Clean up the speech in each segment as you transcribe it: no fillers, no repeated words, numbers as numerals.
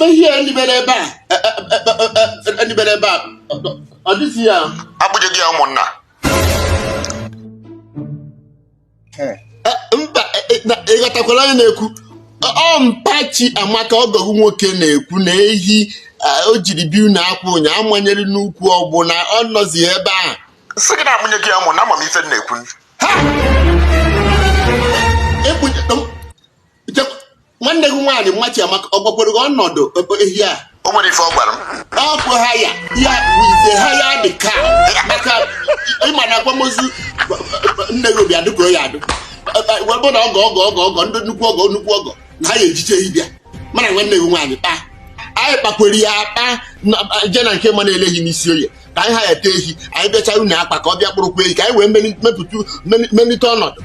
Ihe enibere ebe a, enibere ebe a, ọ dịzi ya. Akpụje gị ya ụmụnna. Mba, ị ghọtakwara onye na-ekwu? Ọ mpa Chiamaka, ọgọ gị nwoke na-ekwu na ehi o jiri bịa ụnọ akwa ụnyaahụ amanyere n'ukwu ọgbụ na ọ nọzi ebe ahụ. Sị gị na akpụnye gị ya ụmụnna, ama m ife m na-ekwu. Ha nwanne gị nwaanyị mma Chiamaka, ọ gwakwara gị ọnọdụ ehi a? O nwere ife ọ gwara m. Ọ bụ hire ya wize hire dị ka maka ịma na akwamozu nne gị obi adụ ka o ya adụ wee bụ na ọgọ ọgọ ọgọ ọgọ ndị nnukwu ọgọ nnukwu ọgọ na ha ya ejiche ehi bịa mana nwanne gị nwaanyị kpaa anyị kpakwere ya akpa je na nke ma na-ele ehi n'isi oye ka anyị ha ya ete ehi anyị bịacha unu akpa ka ọ bịa kpụrụkwa ehi ka anyị wee mepụta melite ọnọdụ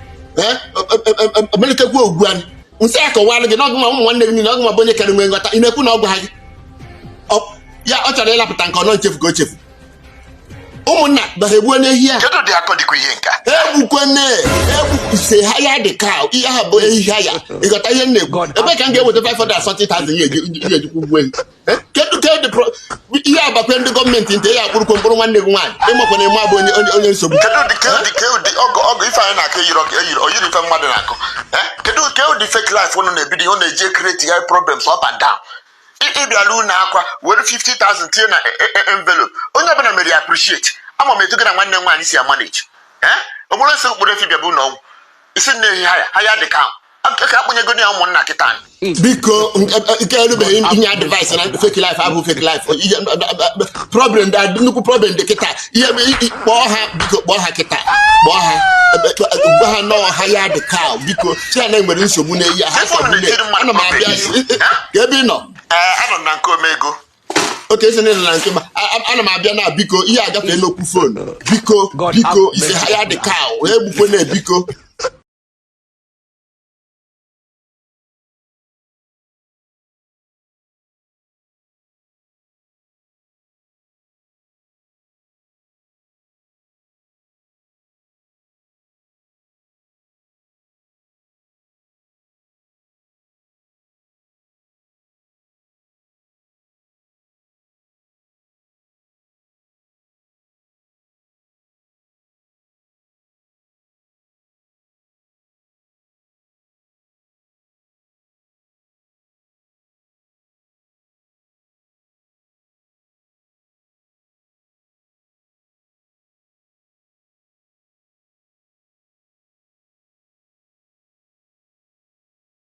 melitekwa ogwu anyị nsị ya kọwara gị na ọgụ nwa ụmụ nwanne gị niile ọgụ nwa bụ onye kere nwee nghọta ị na-ekwu na ọ gwa gị ya ọ chọrọ ịlapụta nke ọnọ nchefu ka o chefu ụmụnna ba ha egbuo n'ehi a. Kedu ụdị akọ dịkwa ihe nke a? Egbukene egbu ise hire dị ka ihe ahụ bụ ehi hire. Ịghọta ihe m na-ekwu? Ebe ka m ga-eweta 540,000 ihe ejikwa ugbo ehi? Kedu kedu ihe agbakwe ndị gọọmenti ntị ya akpụrụkwa mkpụrụ nwanne gị nwaanyị ịmakwa na ịma bụ onye onye nsogbu. Kedu ụdị kedu ụdị ọgụ ọgụ ife anyị na-akọ eyiri ọgụ eyiri oyiri ife mmadụ na-akọ? Kedu ụdị fake life unu na-ebido ihe unu na-eji create ya problems up and down? Ịbịala unu akwa were 50,000 tinye na envelope, onye ọbụla mere ya appreciate. Ama m etu gị na nwanne m nwaanyị si amanage. Ọ bụrụ nsị mkpụrụ efi bịa bụ ụlọ ọgwụ isi nne ehi hire hire dị ka ka akpụnyego ya ụmụnna kịta. Biko, nke erubeghị inye advice na fake life abụ fake life. Ihe problem dị, nnukwu problem dị kịta. Ihe kpọọ ha, biko, kpọọ ha kịta, kpọọ ha, gwa ha nọọ hire dị ka, biko, si ha na enwere nsogbu na-eyi ha nsogbu. Ana m abịa ka ebe ị nọ. Ee, anọ m na nke omego. Oke esi na na nke ma ana m abịa na, biko, ihe agafe n'okwu phone, biko, biko, ise hire dị ka egbukwe na biko.